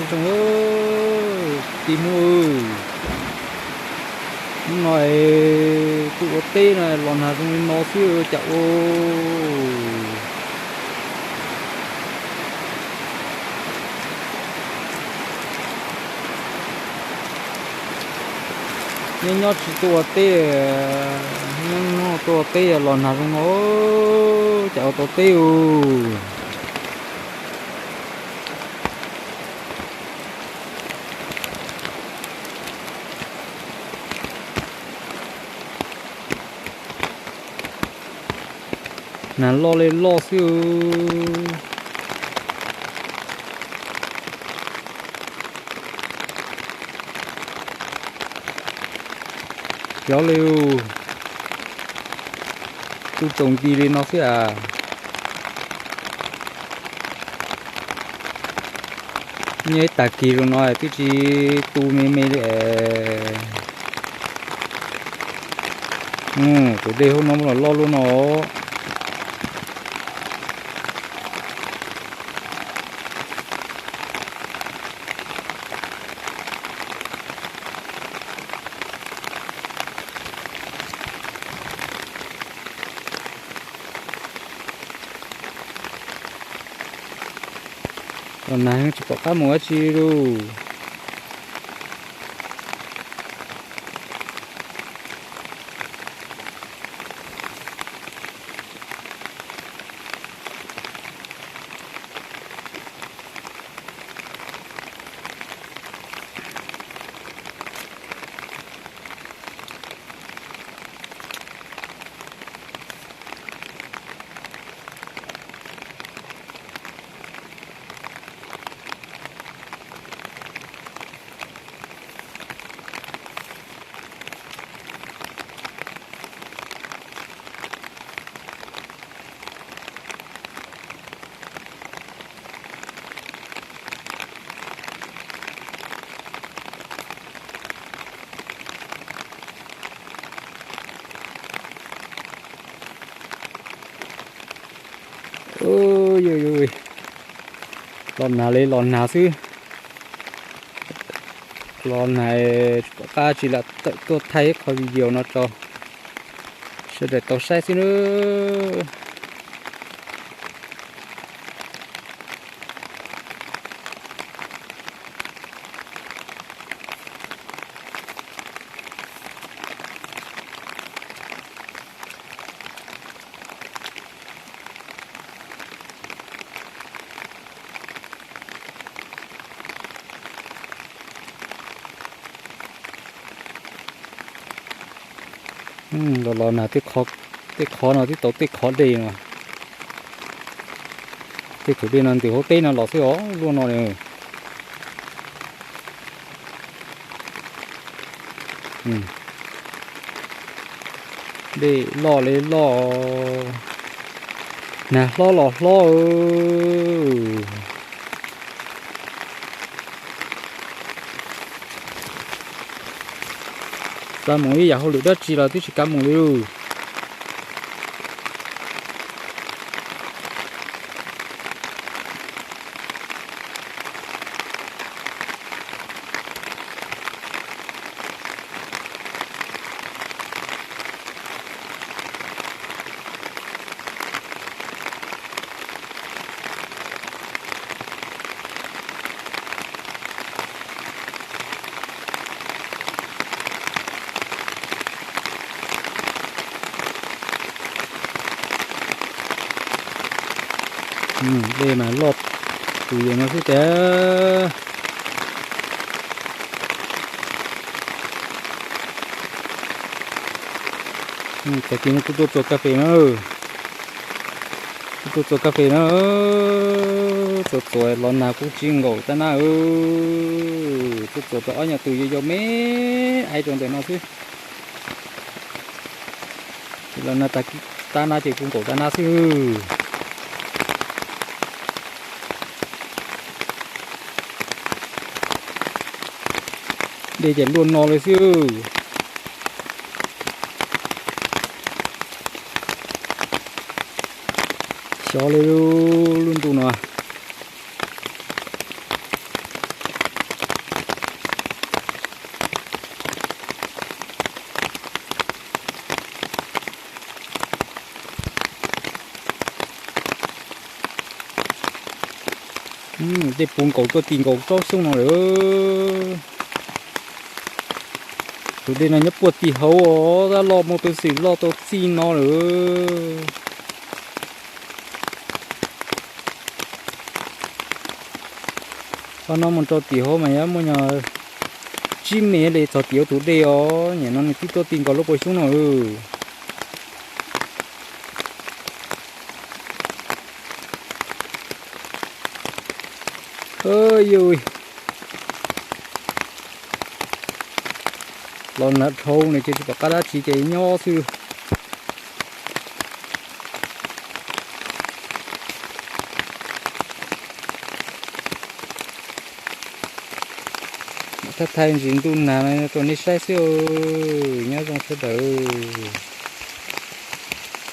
Zoo, tij Hmoob, hnub no kuj ua teb no los nag zoo li no xwb cas ua. Nyob nyob tsis tuaj ua teb, nyob nyob tuaj ua teb los nag zoo no, cas ua tau teb ua. Nag loj li loj xwb. Xyov li, tu tsaus nti li no xwb as. Nyob ib tag kis zoo no twb tsis tu me me li es. Tus dej hauv no muab los loj luaj no. Los nag tsis pom qab mus dab tsi lauj. Los nag li los nag xwb. Los nag tsis pom qab tsis lam tawm tuaj thaij ib qho video no rau sawv daws tau saib xwb nawb. Los los nag tej qhov no twb tau tej qhov dej no. Tej tus dej no ntws hauv teb no los xwb os luaj no. Dej loj li loj, nag hlob los hlob. Xav mus ib yam hauj lwm dab tsi los twb tsis kav mus li lauj. Dej mas loj tus yees no xwb tiag. Tag kis no kuv tuaj txuas kas fes na. Kuv tuaj txuas kas fes na. Txuas txuas los nag kuv tsis nkaum tab na. Tuaj txuas tau ob nyuag tus yau yau me aiv rau ntawm no xwb. Los nag tag kis tab na ces kuv nkaum tab na xwb. Dej ces luaj no li xwb. Xyov li lub ntuj no. Dej puv nkaus tuaj ti nkaus tsob xyoob no lawm. Tus dej no nyob puag tim hauv os, tab loj mus tus xwm loj tau txij no lawm. Qhov no mus rau tim hauv mas yuav muaj nyuag tsib mev li txog tim hauv tus dej os. Nyem no nws twb tuaj ti nkaus lub puas xyoob no. Yus los nram dhau no ces tsis pom qab dab tsi ces nyob xwb. Thaj thaj ntsis ntuj nag no rau nej saib xwb. Nyob zoo sawv daws.